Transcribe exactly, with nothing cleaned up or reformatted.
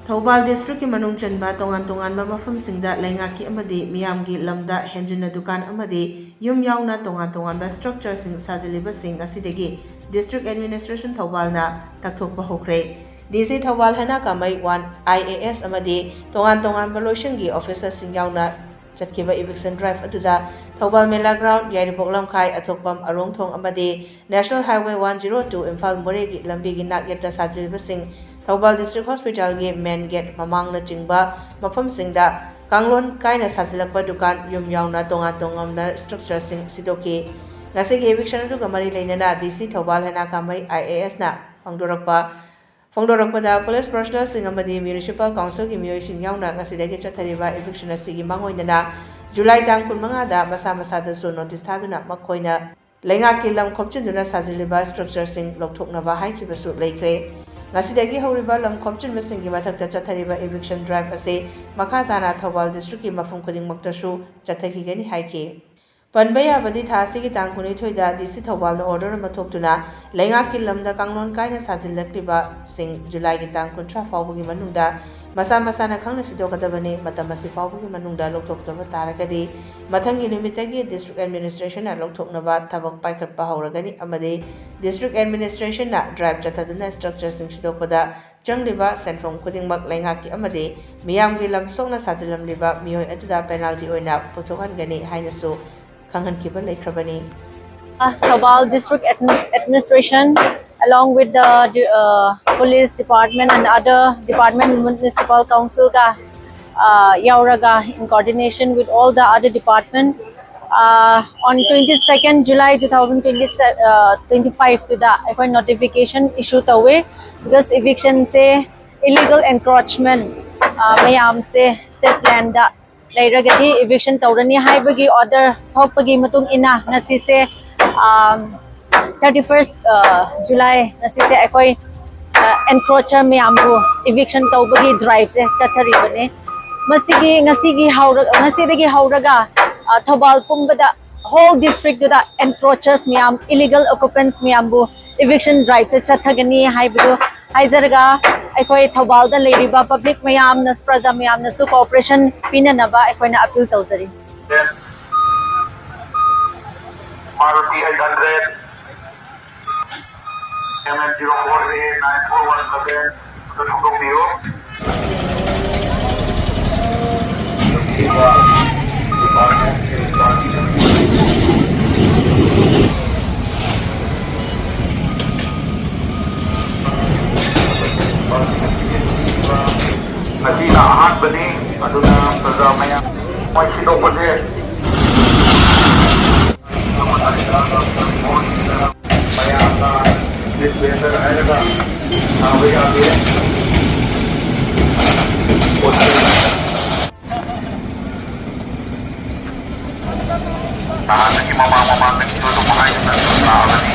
ꯊꯧꯕꯥꯜ ꯗꯤꯁꯇ꯭ꯔꯤꯛꯀꯤ ꯃꯅꯨꯡ ꯆꯟꯕ ꯇꯣꯉꯥꯟ ꯇꯣꯉꯥꯟꯕ ꯃꯐꯝꯁꯤꯡꯗ ꯂꯩꯉꯥꯛꯀꯤ ꯑꯃꯗꯤ ꯃꯤꯌꯥꯝꯒꯤ ꯂꯝꯗ ꯍꯦꯟꯖꯤꯟꯅ ꯗꯨꯀꯥꯟ ꯑꯃꯗꯤ ꯌꯨꯝ ꯌꯥꯎꯅ ꯇꯣꯉꯥꯟ ꯇꯣꯉꯥꯟꯕ ꯁ꯭ꯇ꯭ꯔꯛꯆꯔꯁꯤꯡ ꯁꯥꯖꯤꯜꯂꯤꯕꯁꯤꯡ ꯑꯁꯤꯗꯒꯤ ꯗꯤꯁꯇ꯭ꯔꯤꯛ ꯑꯦꯗꯃꯤꯅꯤꯁꯇ꯭ꯔꯦꯁꯟ ꯊꯧꯕꯥꯜꯅ ꯇꯛꯊꯣꯛꯄ ꯍꯧꯈ꯭ꯔꯦ꯫ ꯗꯤ ꯁꯤ Thoubal ꯍꯦꯅꯥ ꯀꯥꯃꯩ one I A S ꯑꯃꯗꯤ ꯇꯣꯉꯥꯟ ꯇꯣꯉꯥꯟꯕ ꯂꯣꯏꯁꯪꯒꯤ ꯑꯣꯐꯤꯁꯔꯁꯤꯡ ꯌꯥꯎꯅ ꯆꯠꯈꯤꯕ ꯏꯚꯤꯛꯁꯟ ꯗ꯭ꯔꯥꯏꯚ ꯑꯗꯨꯗ ꯊꯧꯕꯥꯜ ꯃꯦꯂꯥ ꯒ꯭ꯔꯥꯎꯟ, ꯌꯥꯏꯔꯤꯄꯣꯛ ꯂꯝꯈꯥꯏ, ꯑꯊꯣꯛꯄꯝ, ꯑꯔꯣꯡꯊꯣꯡ ꯑꯃꯗꯤ national highway one zero two Imphal ꯃꯣꯔꯦꯒꯤ ꯂꯝꯕꯤꯒꯤ ꯅꯥꯛꯌꯦꯠꯇ ꯁꯥꯖꯤꯜꯂꯤꯕꯁꯤꯡ ꯊꯧꯕꯥꯜ ꯗꯤꯁꯇ꯭ꯔꯤꯛ ꯍꯣꯁꯄꯤꯇꯥꯜꯒꯤ ꯃꯦꯟ ꯒꯦꯠ ꯃꯃꯥꯡꯅꯆꯤꯡꯕ ꯃꯐꯝꯁꯤꯡꯗ ꯀꯥꯡꯂꯣꯟ ꯀꯥꯏꯅ ꯁꯥꯖꯤꯜꯂꯛꯄ ꯗꯨꯀꯥꯟ ꯌꯨꯝ ꯌꯥꯎꯅ ꯇꯣꯉꯥꯟ ꯇꯣꯉꯥꯟꯕ ꯁ꯭ꯇ꯭ꯔꯛꯆꯔꯁꯤꯡ ꯁꯤꯗꯣꯛꯈꯤ꯫ ꯉꯁꯤꯒꯤ ꯏꯚꯤꯛꯁꯟ ꯑꯗꯨꯒ ꯃꯔꯤ ꯂꯩꯅꯅ ꯗꯤ ꯁꯤ ꯊꯧꯕꯥꯜ ꯍꯦꯅꯥ ꯀꯥꯃꯩ ꯑꯥꯏ ꯑꯦ ꯑꯦꯁꯅ ꯐꯣꯡꯗꯣꯔꯛꯄ ꯐꯣꯡꯗꯣꯔꯛꯄꯗ, ꯄꯨꯂꯤꯁ ꯄꯔꯁꯣꯅꯦꯜꯁꯤꯡ ꯑꯃꯗꯤ ꯃ꯭ꯌꯨꯅꯤꯁꯤꯄꯥꯜ ꯀꯥꯎꯟꯁꯤꯜꯒꯤ ꯃꯤꯑꯣꯏꯁꯤꯡ ꯌꯥꯎꯅ ꯉꯁꯤꯗꯒꯤ ꯆꯠꯊꯔꯤꯕ ꯏꯚꯤꯛꯁꯟ ꯑꯁꯤꯒꯤ ꯃꯥꯡꯑꯣꯏꯅꯅ ꯖꯨꯂꯥꯏ ꯇꯥꯡ ꯀꯨꯟꯃꯉꯥꯗ ꯃꯁꯥ ꯃꯁꯥꯗꯁꯨ ꯅꯣꯇꯤꯁ ꯊꯥꯗꯨꯅ ꯃꯈꯣꯏꯅ ꯂꯩꯉꯥꯛꯀꯤ ꯂꯝ ꯈꯣꯝꯖꯤꯟꯗꯨꯅ ꯁꯥꯖꯤꯜꯂꯤꯕ ꯁ꯭ꯇ꯭ꯔꯛꯆꯔꯁꯤꯡ ꯂꯧꯊꯣꯛꯅꯕ ꯍꯥꯏꯈꯤꯕꯁꯨ ꯂꯩꯈ꯭ꯔꯦ꯫ ꯉꯁꯤꯗꯒꯤ ꯍꯧꯔꯤꯕ ꯂꯝ ꯈꯣꯝꯖꯤꯟꯕꯁꯤꯡꯒꯤ ꯃꯊꯛꯇ ꯆꯠꯊꯔꯤꯕ ꯏꯚꯤꯛꯁꯟ ꯗ꯭ꯔꯥꯏꯚ ꯑꯁꯤ ꯃꯈꯥ ꯇꯥꯅ ꯊꯧꯕꯥꯜ ꯗꯤꯁꯇ꯭ꯔꯤꯛꯀꯤ ꯃꯐꯝ ꯈꯨꯗꯤꯡꯃꯛꯇꯁꯨ ꯆꯠꯊꯈꯤꯒꯅꯤ ꯍꯥꯏꯈꯤ꯫ ꯄꯟꯕ ꯌꯥꯕꯗꯤ, ꯊꯥ ꯑꯁꯤꯒꯤ ꯇꯥꯡ ꯀꯨꯟꯅꯤꯊꯣꯏꯗ ꯗꯤ ꯁꯤ ꯊꯧꯕꯥꯜꯅ ꯑꯣꯔꯗꯔ ꯑꯃ ꯊꯣꯛꯇꯨꯅ ꯂꯩꯉꯥꯛꯀꯤ ꯂꯝꯗ ꯀꯥꯡꯂꯣꯟ ꯀꯥꯏꯅ ꯁꯥꯖꯤꯜꯂꯛꯂꯤꯕꯁꯤꯡ ꯖꯨꯂꯥꯏꯒꯤ ꯇꯥꯡ ꯀꯨꯟꯊ꯭ꯔꯥ ꯐꯥꯎꯕꯒꯤ ꯃꯅꯨꯡꯗ ꯃꯁꯥ ꯃꯁꯥꯅ ꯈꯪꯅ ꯁꯤꯗꯣꯛꯀꯗꯕꯅꯤ꯫ ꯃꯇꯝ ꯑꯁꯤ ꯐꯥꯎꯕꯒꯤ ꯃꯅꯨꯡꯗ ꯂꯧꯊꯣꯛꯇꯕ ꯇꯥꯔꯒꯗꯤ ꯃꯊꯪꯒꯤ ꯅꯨꯃꯤꯠꯇꯒꯤ ꯗꯤꯁꯇ꯭ꯔꯤꯛ ꯑꯦꯗꯃꯤꯅꯤꯁꯇ꯭ꯔꯦꯁꯟꯅ ꯂꯧꯊꯣꯛꯅꯕ ꯊꯕꯛ ꯄꯥꯏꯈꯠꯄ ꯍꯧꯔꯒꯅꯤ ꯑꯃꯗꯤ ꯗꯤꯁꯇ꯭ꯔꯤꯛ ꯑꯦꯗꯃꯤꯅꯤꯁꯇ꯭ꯔꯦꯁꯟꯅ ꯗ꯭ꯔꯥꯏꯚ ꯆꯠꯊꯗꯨꯅ ꯁ꯭ꯇ꯭ꯔꯛꯆꯔꯁꯤꯡ ꯁꯤꯗꯣꯛꯄꯗ ꯆꯪꯂꯤꯕ ꯁꯦꯟꯐꯝ ꯈꯨꯗꯤꯡꯃꯛ ꯂꯩꯉꯥꯛꯀꯤ ꯑꯃꯗꯤ ꯃꯤꯌꯥꯝꯒꯤ ꯂꯝ ꯁꯣꯛꯅ ꯁꯥꯖꯤꯜꯂꯝꯂꯤꯕ ꯃꯤꯑꯣꯏ ꯑꯗꯨꯗ ꯄꯦꯅꯥꯜꯇꯤ ꯑꯣꯏꯅ ꯄꯨꯊꯣꯛꯍꯟꯒꯅꯤ ꯍꯥꯏꯅꯁꯨ ꯈꯪꯍꯟꯈꯤꯕ ꯂꯩꯈ꯭ꯔꯕꯅꯤ꯫ Thoubal District Admi- Administration, along with the uh, Police Department and other department, Municipal Council ꯒ uh, ꯌꯥꯎꯔꯒ, in coordination with all the other department, uh, on twenty-second July two thousand twenty-five ꯇꯨꯗ ꯑꯩꯈꯣꯏ notification issue ꯇꯧꯋꯦ꯫ Because eviction say illegal encroachment, uh, ꯃꯌꯥꯝꯁꯦ state land ꯗ ꯂꯩꯔꯒꯗꯤ eviction ꯇꯧꯔꯅꯤ ꯍꯥꯏꯕꯒꯤ order ꯊꯣꯛꯄꯒꯤ ꯃꯇꯨꯡ ꯏꯟꯅ ꯉꯁꯤꯁꯦ, um, thirty first July, ꯉꯁꯤꯁꯦ ꯑꯩꯈꯣꯏ uh, encroacher ꯃꯌꯥꯝꯕꯨ eviction ꯇꯧꯕꯒꯤ drive ꯁꯦ ꯆꯠꯊꯔꯤꯕꯅꯤ꯫ ꯃꯁꯤꯒꯤ ꯉꯁꯤꯒꯤ ꯍꯧꯔ ꯉꯁꯤꯗꯒꯤ ꯍꯧꯔꯒ uh, ꯊꯧꯕꯥꯜ ꯄꯨꯝꯕꯗ, whole district ꯇꯨꯗ encroachers ꯃꯌꯥꯝ, illegal occupants ꯃꯌꯥꯝꯕꯨ eviction drive ꯁꯦ ꯆꯠꯊꯒꯅꯤ ꯍꯥꯏꯕꯗꯨ ꯍꯥꯏꯖꯔꯒ, ꯑꯩꯈꯣꯏ ꯊꯧꯕꯥꯜꯗ ꯂꯩꯔꯤꯕ ꯄꯕ꯭ꯂꯤꯛ ꯃꯌꯥꯝꯅ, ꯄ꯭ꯔꯖꯥ ꯃꯌꯥꯝꯅꯁꯨ ꯀꯣꯑꯣꯄꯔꯦꯁꯟ ꯄꯤꯅꯅꯕ ꯑꯩꯈꯣꯏꯅ ꯑꯄꯤꯜ ꯇꯧꯖꯔꯤ꯫ Maruti eight hundred, M N zero four A nine four one seven, ꯑꯗꯨ ꯊꯧꯗꯣꯛꯄꯤꯌꯨ꯫ ꯉꯁꯤꯅ ꯑꯍꯥꯟꯕꯅꯤ, ꯑꯗꯨꯅ ꯄ꯭ꯔꯖꯥ ꯃꯌꯥꯝ ꯃꯣꯏ ꯁꯤꯗꯣꯛꯄꯁꯦ ꯃꯌꯥꯝꯅ ꯗꯤꯁꯄꯦꯟꯁꯔ ꯍꯥꯏꯔꯒ ꯊꯥꯕ ꯌꯥꯗꯦ꯫ ꯅꯍꯥꯟꯗꯒꯤ ꯃꯃꯥꯡ ꯃꯃꯥꯡꯗꯒꯤꯁꯨ ꯑꯗꯨꯝ ꯍꯥꯏꯗꯨꯅ ꯑꯗꯨꯝ ꯂꯥꯛꯑꯕꯅꯤ꯫